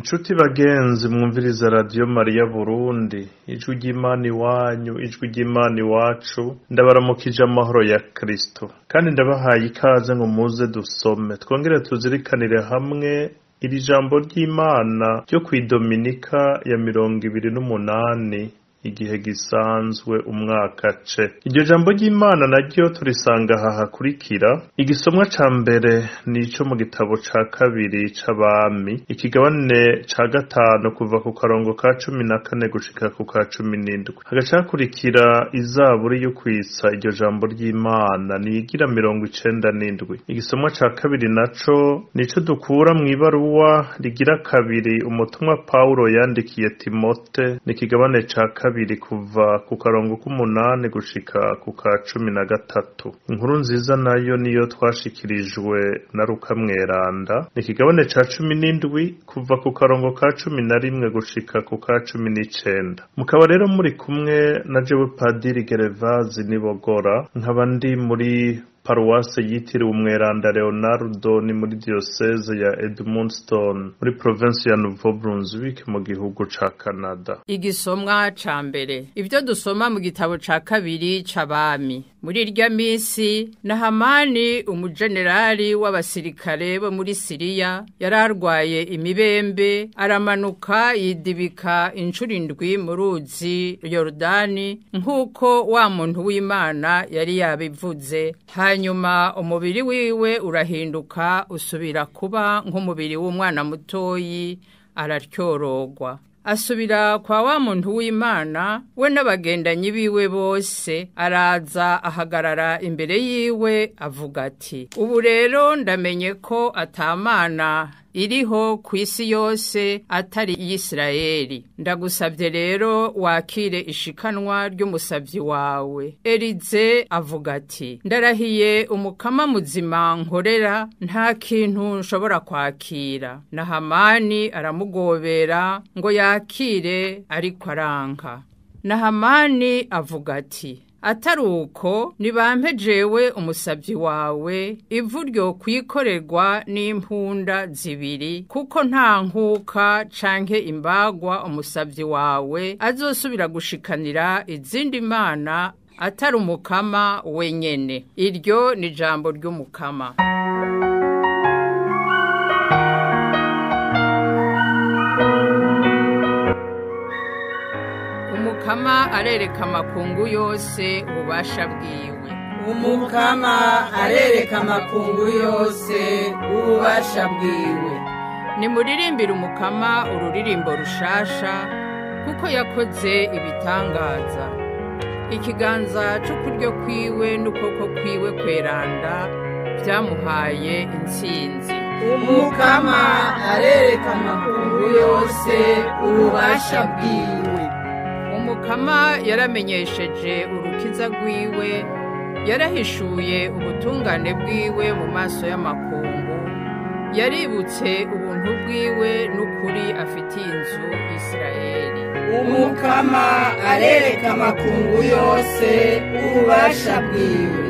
Inshuti bagenzi mwumviriza Radiyo Mariya Burundi, ijwi ry'Imana iwanyu, ijwi ry'Imana iwacu, ndabaramukije amahoro ya Kristo. Kandi ndabahaye ikaze ngo muze dusome, twongere tuzirikanire hamwe iri jambo ry'Imana ryo kw'idominika ya 28 igihe gisanzwe umwaka C. Iryo jambo ry'Imana naryo turisanga aha hakurikira. Igisomwa ca mbere nico mu gitabo ca kabiri c'Abami, ikigabane ca 5 kuva ku karongo ka 14 gushika ku ka 17. Hagaca hakurikira izaburi yo kwitsa iryo jambo ry'Imana niyigira 97. Igisomwa ca kabiri naco nico dukura mw'ibaruwa rigira kabiri umutumwa Paulo yandikiye Timote, ni ikigabane ca kabiri kuva ku karongo k'umunani gushika ku ka 13. Inkuru nziza nayo niyo twashikirijwe na Luka Mweranda, ni ikigabane ca 17 kuva ku karongo ka 11 gushika ku ka 19. Mukaba rero muri kumwe na jewe Padiri Gerevazi Nibogora, nkaba ndi muri paruwase yitiriwe Umweranda Leonardo, ni muri diocese ya Edmundston muri province ya Nouveau Brunswick mu gihugu ca Canada. Igisomwa ca mbere. Ivyo dusoma mu gitabo ca kabiri c'Abami. Muri irya misi, Nahamani umugenerali w'abasirikare bo muri Siriya yararwaye imibembe, aramanuka yidibika incuro 7 mu ruzi Yorodani nk'uko wa muntu w'Imana yari yabivuze. Hanyuma umubiri wiwe urahinduka usubira kuba nk'umubiri w'umwana mutoyi, araryorogwa. Asubira kwa wa muntu w'Imana we n'abagendanyi biwe bose, araza ahagarara imbere yiwe avuga ati: ubu rero ndamenye ko atamana iriho ku isi yose atari Isirayeli. Ndagusabye rero wakire ishikanwa ry'umusavyi wawe. Elize avuga ati: ndarahiye umukama muzima nkorera, nta kintu nshobora kwakira. Nahamani aramugobera ngo yakire, ariko aranka. Nahamani avuga ati: ataruko nibampe jewe umusavyi wawe ivu ryo kwikorerwa n'impunda 2, kuko nta nkuka canke imbagwa umusavyi wawe azosubira gushikanira izindi mana atari umukama wenyene. Iryo ni jambo ry'umukama. Umukama arereka amakungu yose ububasha bwiwe. Umukama arereka amakungu yose ububasha bwiwe. Nimuririmbire umukama ururirimbo rushasha, kuko yakoze ibitangaza. Ikiganza c'ukuryo kwiwe n'ukuboko kwiwe kweranda vyamuhaye intsinzi. Umukama arereka amakungu yose ububasha bwiwe. Umukama yaramenyesheje urukiza rwiwe, yarahishuye ubutungane bwiwe mu maso y'amakungu, yaributse ubuntu bwiwe n'ukuri afitiye inzu Isirayeli. Umukama arereka amakungu yose ububasha bwiwe.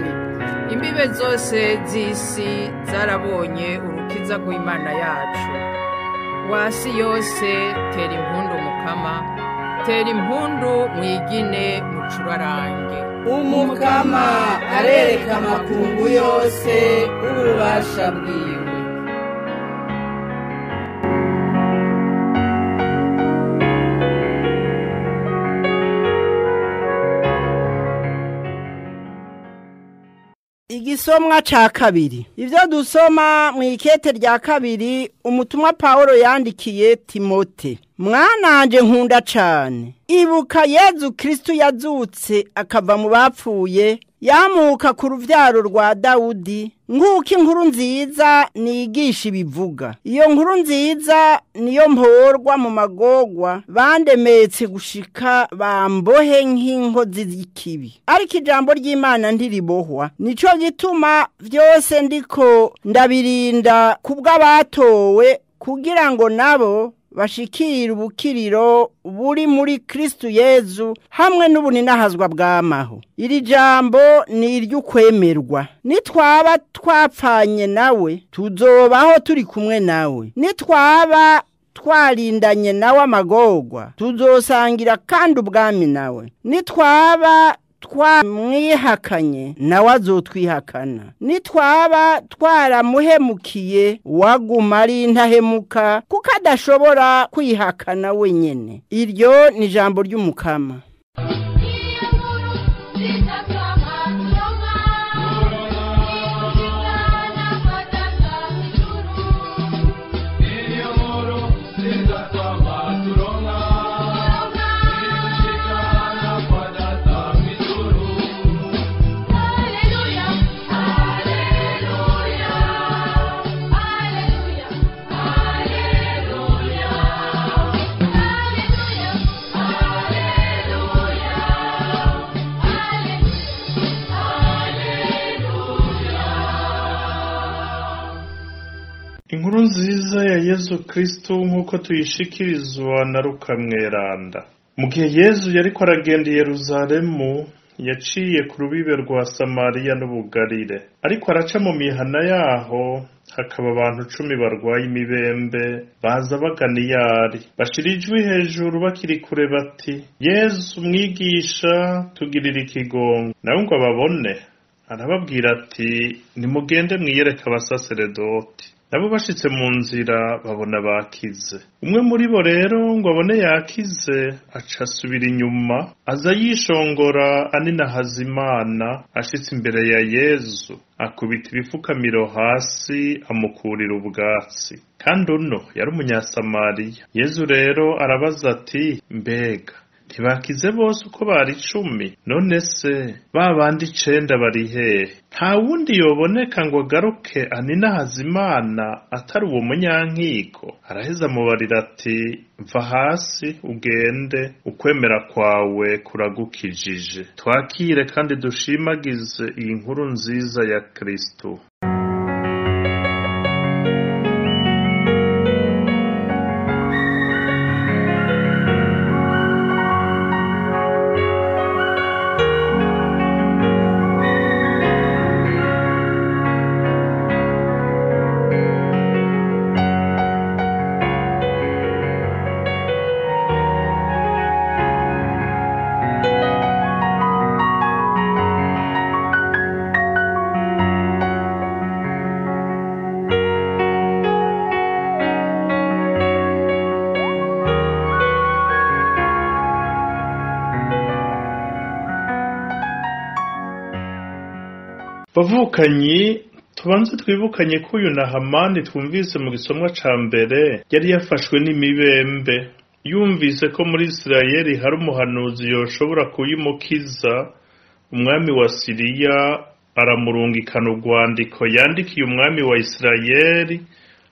Imbibe zose z'isi zarabonye urukiza rw'Imana yacu. Wasi yose tera impundu umukama, tera impundu mwigine mucurarange. Umukama arereka amakungu yose ububasha bwiwe. Igisomwa ca kabiri. Ivyo dusoma mu ikete rya kabiri umutumwa Paulo yandikiye Timote. Mwananje nkunda cane, ibuka Yezu Kristo yazutse akava mu bapfuye, yamuka ku ruvyaro rwa Dawudi, nk'uko inkuru nziza nigisha ibivuga. Iyo nkuru nziza niyo mporwa mu magorwa bandemetse gushika bambohe nk'inkozi z'ikibi. Ariko ijambo ry'Imana ntiribohwa. Nico gituma vyose ndiko ndabirinda kubw'abatowe, kugira ngo nabo bashikira ubukiriro buri muri Kristo Yezu hamwe n'ubuninahazwa bw'amaho. Iri jambo ni iry'ukwemerwa. Nitwaba twapfanye nawe, tuzobaho turi kumwe nawe. Nitwaba twarindanye nawe amagorwa, tuzosangira kandi ubwami nawe. Nitwaba twamwihakanye, nawe azotwihakana. Nitwaba twaramuhemukiye, waguma ari intahemuka, kuko adashobora kwihakana wenyene. Iryo ni ijambo ry'Umukama. Inkuru nziza ya Yezu Kristo nk'uko tuyishikirizwa na Luka Mweranda. Mu gihe Yezu yariko aragenda i Yeruzalemu, yaciye ku rubibe rwa Samariya n'Ubugarire. Ariko araca mu mihana yaho, hakaba abantu 10 barwaye imibembe, baza bagana iyo ari. Bashira ijwi hejuru bakiri kure bati: Yezu mwigisha, tugirire ikigongo. Nawe ngo ababone, arababwira ati: nimugende mwiyereke abasaseredoti. Nabo bashitse mu nzira babona bakize. Umwe muri bo rero ngo abone yakize, aca asubira inyuma, aza yishongora aninahaza Imana. Ashitse imbere ya Yezu, akubita ibifukamiro hasi, amukurira ubwatsi. Kandi uno yari umunyasamariya. Yezu rero arabaza ati: mbega ntibakize bose uko bari 10? None se ba bandi 9 bari hehe? Nta wundi yoboneka ngo agaruke aninahaza Imana atari uwo munyankiko? Araheza amubarira ati: va hasi ugende, ukwemera kwawe kuragukijije. Twakire kandi dushimagize iyi nkuru nziza ya Kristo. Bavukanyi, tubanze twibukanye ko uyu Nahamani twumvise mu gisomwa ca mbere yari yafashwe n'imibembe. Yumvise ko muri Isirayeli hari umuhanuzi yoshobora kuyimukiza, umwami wa Siriya aramurungikana urwandiko yandikiye umwami wa Isirayeli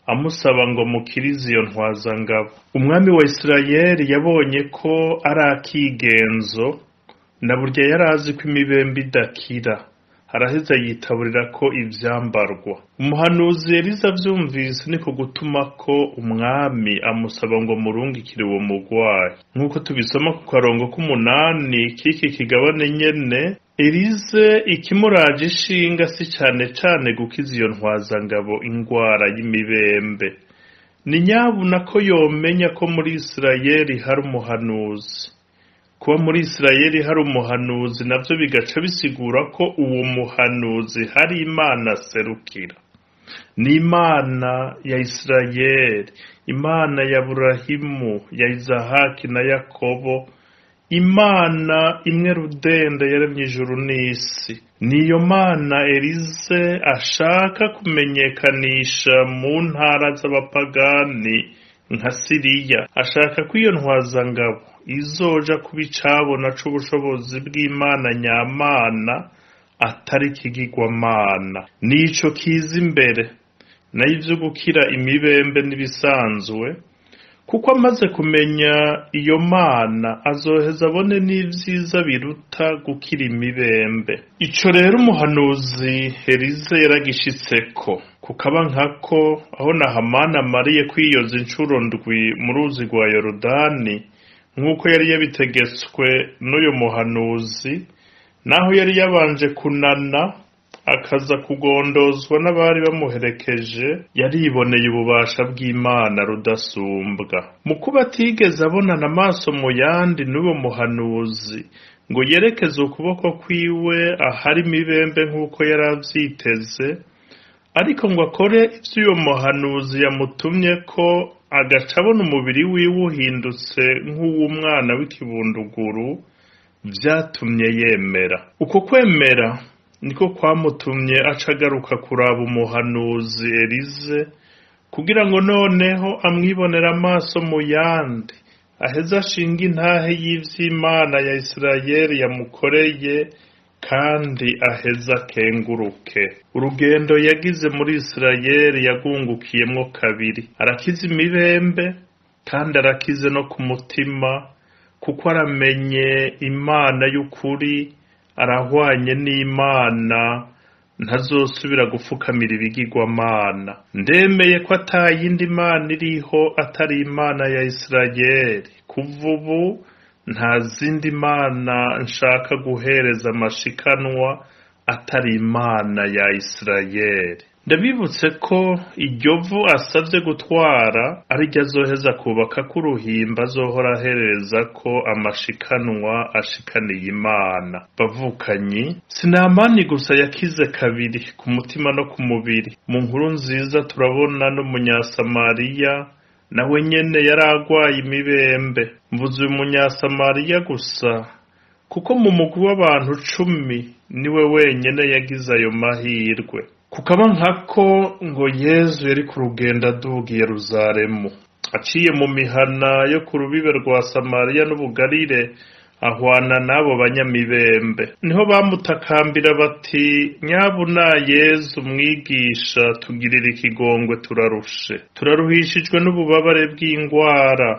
amusaba ngo mukirize iyo ntwazangabo. Umwami wa Isirayeli yabonye ko ari akigenzo, na burya yari azi ko imibembe idakira. Araheza yitaburira ko ivyambarwa. Umuhanuzi Eliza avyumvise niko gutuma ko umwami amusaba ngo murungikire uwo mugwayi. Nk'uko tubisoma ku karongo k'umunani k'iki kigabane nyene, Elize ikimuraje ishinga si cane cane gukiza iyo ntwazangabo ingwara y'imibembe. Ni nyabuna ko yomenya ko muri Isirayeli hari umuhanuzi. Kuba muri Isirayeli hari umuhanuzi navyo bigaca bisigura ko uwo muhanuzi hari Imana aserukira. Ni Imana ya Isirayeli, Imana ya Burahimu, ya Izahaki na Yakobo, Imana imwe rudende yaremye ijuru n'isi. Niyo Mana Elize ashaka kumenyekanisha mu ntara z'abapagani nka Siriya. Ashaka ko iyo ntwazangabo izoja kuba icabona c'ubushobozi bw'Imana nyamana, atari ikigirwamana. Nico kiza imbere, nayo ivyo gukira imibembe n'ibisanzwe, kuko amaze kumenya iyo Mana azoheza abone n'ivyiza biruta gukira imibembe. Ico rero umuhanuzi Elize yaragishitseko, kukaba nkako aho Nahamani amariye kwiyoza incuro 7 mu ruzi rwa Yorodani, nk'uko yari yabitegetswe n'uyu muhanuzi, naho yari yabanje kunana akaza kugondozwa n'abari bamuherekeje, yariboneye ububasha bw'Imana rudasumbwa. Mu kuba atigeze abonana amaso mu yandi n'uwo muhanuzi, ngo yerekeze ukuboko kwiwe ahari imibembe nk'uko yari avyiteze, ariko ngo akore ivyo uyo muhanuzi yamutumye ko agaca abona umubiri wiwe uhindutse nk'uw'umwana w'ikibunduguru, vyatumye yemera. Uko kwemera niko kwamutumye aca agaruka kuraba umuhanuzi Elize, kugira ngo noneho amwibonere amaso mu yandi, aheze ashinge intahe y'ivy'Imana ya Isirayeli yamukoreye, kandi aheze akenguruke. Urugendo yagize muri Isirayeli yagungukiyemwo kabiri: arakiza imibembe, kandi arakize no ku mutima, kuko aramenye Imana y'ukuri, arahwanye n'Imana, ntazosubira gufukamira ibigirwamana. Ndemeye ko atayindi Mana iriho atari Imana ya Isirayeli. Kuva ubu nta zindi mana nshaka guhereza amashikanwa atari Imana ya Isirayeli. Ndabibutse ko iryo vu asavye gutwara ariryo azoheza kubaka k'uruhimba azohora ahereza ko amashikanwa ashikaniye Imana. Bavukanyi, sinamani gusa yakize kabiri ku mutima no ku mubiri. Mu nkuru nziza turabona n'umunyasamariya nawe nyene yari agwaye imibembe. Mvuze uyu munyasamariya gusa kuko mu mugwi w'abantu 10 niwe wenyene yagize ayo mahirwe. Kukaba nkako ngo Yezu yari ku rugendo aduga i Yeruzalemu, aciye mu mihana yo ku rubibe rwa Samariya n'Ubugarire, ahwana n'abo banyamibembe. Niho bamutakambira bati: nyabuna Yezu mwigisha, tugirire ikigongwe, turarushe, turaruhishijwe n'ububabare bw'ingwara,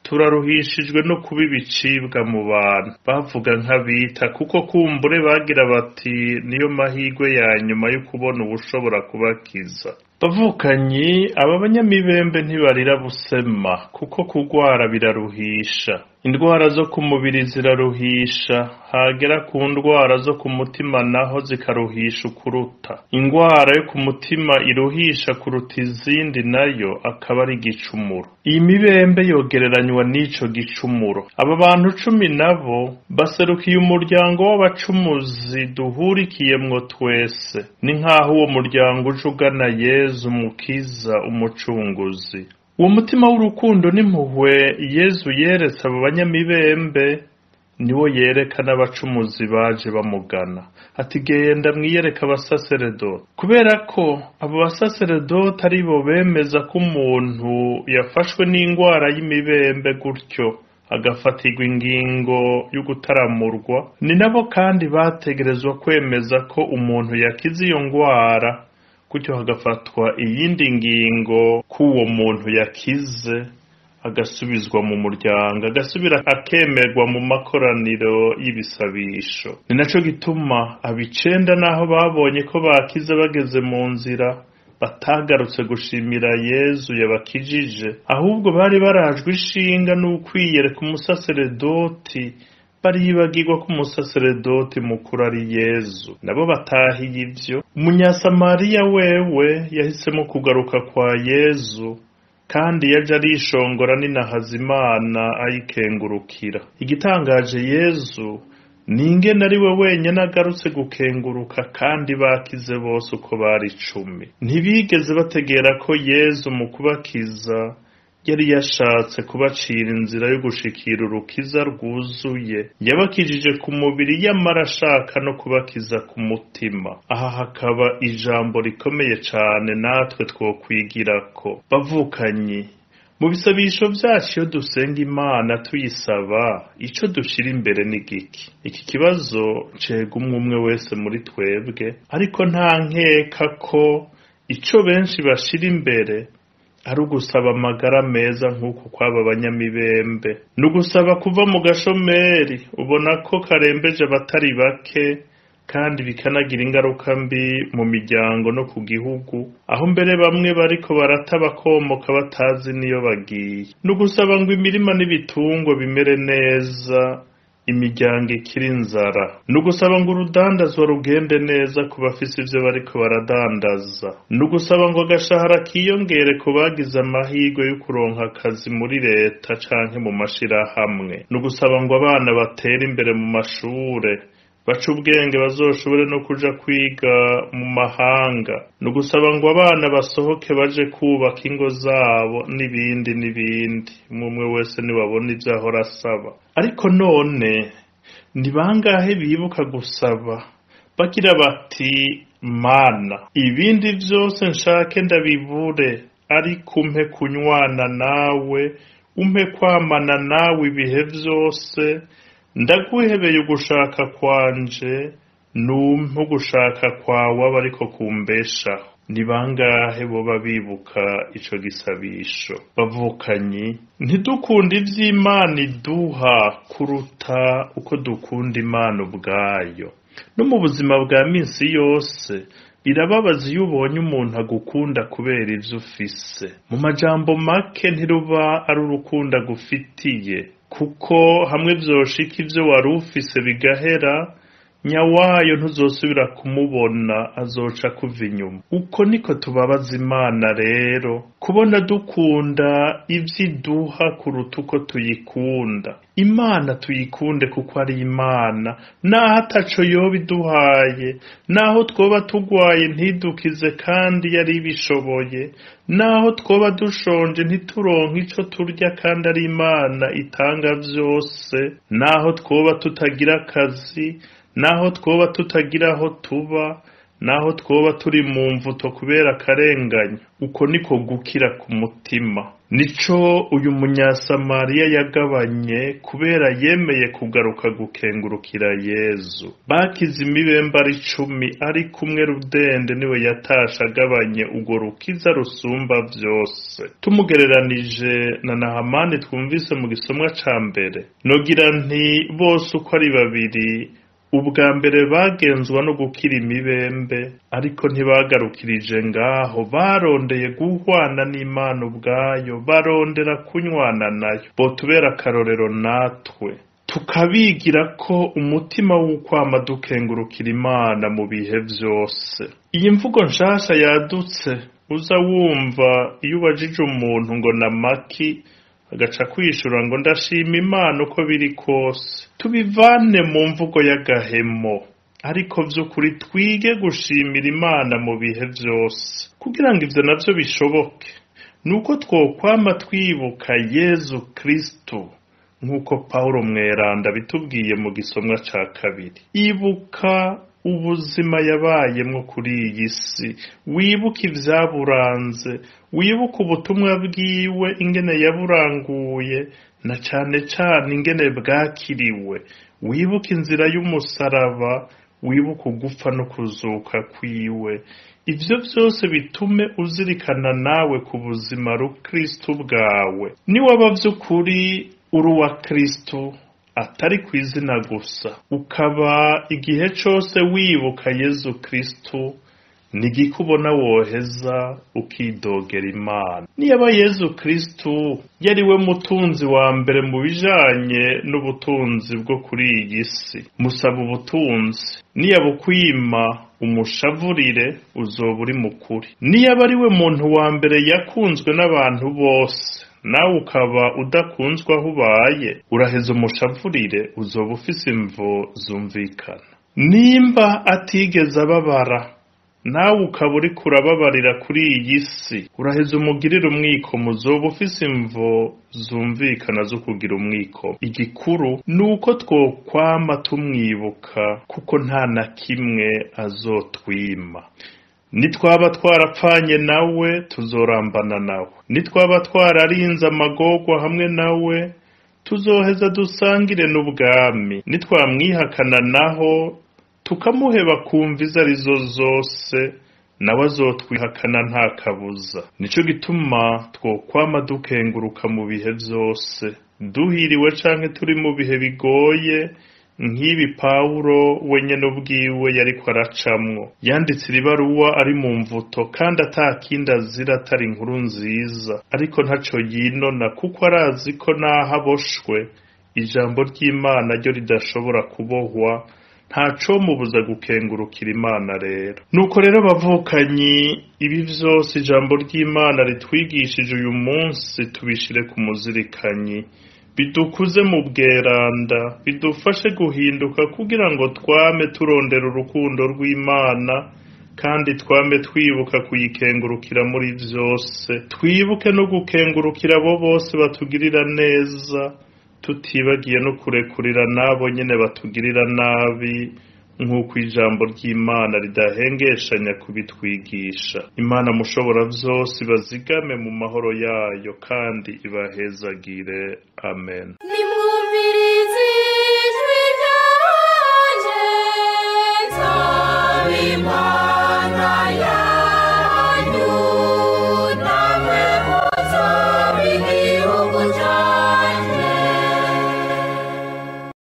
turaruhishijwe no kuba ibicibwa mu bantu. Bavuga nk'abita, kuko kumbure bagira bati niyo mahirwe ya nyuma yo kubona uwushobora kubakiza. Bavukanyi, aba banyamibembe ntibarira busema, kuko kugwara biraruhisha. Indwara zo ku mubiri ziraruhisha, hagera ku ndwara zo ku mutima naho zikaruhisha ukuruta. Ingwara yo ku mutima iruhisha kuruta izindi nayo akaba ari igicumuro. Iyi mibembe yogereranywa n'ico gicumuro. Aba bantu 10 nabo baserukiye umuryango w'abacumuzi duhurikiyemwo twese. Ni nk'aho uwo muryango uje ugana Yezu Umukiza, Umucunguzi. Uwo mutima w'urukundo n'impuhwe Yezu yeretse abo banyamibembe niwo yereka n'abacumuzi baje bamugana. Ati: genda mwiyereke abasaseredoti. Kubera ko abo basaseredoti ari bo bemeza ko umuntu yafashwe n'ingwara y'imibembe gutyo agafatirwa ingingo y'ugutaramurwa, ni nabo kandi bategerezwa kwemeza ko umuntu yakize iyo ngwara, gutyo hagafatwa iyindi ngingo k'uwo muntu yakize, agasubizwa mu muryango, agasubira akemerwa mu makoraniro y'ibisabisho. Ni naco gituma abicenda naho babonye ko bakize bageze mu nzira, batagarutse gushimira Yezu yabakijije, ahubwo bari barajwe ishinga n'ukwiyereka umusaseredoti, baribagirwa ko umusaseredoti mukuru ari Yezu. Nabo batahiye ivyo. Umunyasamariya wewe yahisemo kugaruka kwa Yezu, kandi yaje arishongora n'inahazimana ayikengurukira. Igitangaje Yezu ni ingene ari we wenyene agarutse gukenguruka, kandi bakize bose uko bari 10. Ntibigeze bategera ko Yezu mu kubakiza yari yashatse kubacira inzira yo gushikira urukiza rwuzuye. Yabakijije ku mubiri, yamara ashaka no kubakiza ku mutima. Aha hakaba ijambo rikomeye cane natwe twokwigirako. Bavukanyi, mu bisabisho vyacu iyo dusenga Imana tuyisaba, ico dushira imbere ni giki? Iki kibazo cega umwe umwe wese muri twebwe, ariko nta nkeka ko ico benshi bashira imbere ari ugusaba amagara meza nk'uko kw'aba banyamibembe. Ni ugusaba kuva mu gashomeri ubona ko karembeje abatari bake, kandi bikanagira ingaruka mbi mu miryango no ku gihugu, aho mbere bamwe bariko barata bakomoka batazi niyo bagiye. Ni ugusaba ngo imirima n'ibitungwa bimere neza, imiryango ikiri inzara. Ni ugusaba ngo urudandazwa rugende neza ku bafise ivyo bariko baradandaza. Ni ugusaba ngo agashahara kiyongere ku bagize amahirwe yo kuronka akazi muri leta canke mu mashirahamwe. Ni ugusaba ngo abana batere imbere mu mashure, bace ubwenge bazoshobore no kuja kwiga mu mahanga. Ni ugusaba ngo abana basohoke baje kubaka ingo zabo n'ibindi n'ibindi. Umwe wese niwabona ivyo ahora asaba. Ariko none ni bangahe bibuka gusaba bagira bati Mana, ibindi vyose nshake ndabibure, ariko umpe kunywana nawe, umpe kwamana nawe ibihe vyose, ndaguhebeye ugushaka kwanje, numpe ugushaka kwawe abe ariko kumbeshaho. Ni bangahe boba bibuka ico gisabisho? Bavukanyi, ntidukunda ivy'Imana iduha kuruta uko dukunda Imana ubwayo. No mu buzima bwa minsi yose birababaza iyo ubonye umuntu agukunda kubera ivyo ufise. Mu majambo make ntiruba ari urukundo agufitiye, kuko hamwe vyoshika ivyo wari ufise bigahera, nyawayo ntuzosubira kumubona, azoca kuva inyuma. Uko niko tubabaza Imana rero, kubona dukunda ivyo iduha kuruta uko tuyikunda. Imana tuyikunde kuko ari Imana, naho ataco yoba iduhaye, naho twoba tugwaye ntidukize kandi yari ibishoboye, naho twoba dushonje ntituronke ico turya kandi ari Imana itanga vyose, naho twoba tutagira akazi, naho twoba tutagira aho tuba, naho twoba turi mu mvuto kubera akarengane. Uko niko gukira ku mutima. Nico uyu munyasamariya yagabanye kubera yemeye kugaruka gukengurukira Yezu. Bakize imibembe ari 10, ariko umwe rudende niwe yatashe agabanye urwo rukiza rusumba vyose. Tumugereranije na Nahamani twumvise mu gisomwa ca mbere, nogira nti bose uko ari babiri ubwa mbere bagenzwa no gukira imibembe, ariko ntibagarukirije ngaho, barondeye guhwana n'Imana ubwayo, barondera kunywana nayo. Botubera akarorero natwe, tukabigira ko umutima w'ukwama dukengurukira Imana mu bihe vyose. Iyi mvugo nshasha yadutse, uza wumva iyo ubajije umuntu ngo namaki, agaca kwishura ngo ndashima Imana uko biri kose. Tubivane mu mvugo y'agahemo, ariko vy'ukuri twige gushimira Imana mu bihe vyose. Kugira ngo ivyo navyo bishoboke, nuko twokwama twibuka Yezu Kristo, nk'uko Paulo mweranda bitubwiye mu gisomwa ca kabiri. Ibuka ubuzima yabayemwo kuri iyi si, wibuke ivyaburanze, wibuke ubutumwa bwiwe ingene yaburanguye, na cane cane ingene bwakiriwe, wibuke inzira y'umusaraba, wibuke ugupfa no kuzuka kwiwe. Ivyo vyose bitume uzirikana nawe ku buzima rukristo bwawe. Niwaba vy'ukuri uri uwa Kristo, atari kw'izina gusa, ukaba igihe cose wibuka Yezu Kristo, nigikubona woheza ukidogera Imana. Niyaba Yezu Kristo yari we mutunzi wa mbere mu bijanye n'ubutunzi bwo kuri iyi si, musaba ubutunzi, niyabukwima umushavurire, uzoba uri mukuri. Niyaba ari we muntu wa mbere yakunzwe n'abantu bose, nawe ukaba udakunzwe aho ubaye, uraheza umushavurire, uzoba ufise imvo zumvikana. Nimba atigeze ababara, nawe ukaba uriko urababarira kuri iyi si, uraheza umugirire umwikomo, uzoba ufise imvo zumvikana zo kugira umwikomo. Igikuru nuko twokwama tumwibuka, kuko nta na kimwe azotwima. Nitwaba twarapfanye nawe, tuzorambana nawe. Nitwaba twararinze amagorwa hamwe nawe, tuzoheza dusangire n'ubwami. Nitwamwihakana naho, tukamuheba kumva izo arizo zose, nawe azotwihakana nta kabuza. Nico gituma twokwama dukenguruka mu bihe vyose, duhiriwe canke turi mu bihe bigoye, nk'ibi Pawulo wenyene ubwiwe yariko aracamwo. Yanditse ibaruwa ari mu mvuto, kandi atakindi azira atari inkuru nziza, ariko ntaco yinona, kuko arazi ko naho aboshwe Ijambo ry'Imana ryo ridashobora kubohwa, ntacomubuza gukengurukira Imana rero. Nuko rero bavukanyi, ibi vyose ijambo ry'Imana ritwigishije uyu munsi tubishire ku muzirikanyi, bidukuze mu bweranda, bidufashe guhinduka kugira ngo twame turondera urukundo rw'Imana, kandi twame twibuka kuyikengurukira muri vyose. Twibuke no gukengurukira abo bose batugirira neza, tutibagiye no kurekurira n'abo nyene batugirira nabi, nk'uko ijambo ry'Imana ridahengeshanya kubitwigisha. Imana mushobora vyose ibazigame mu mahoro yayo kandi ibahezagire. Amen. Nimwumvirize ijwi ryanje, nsaba Imana.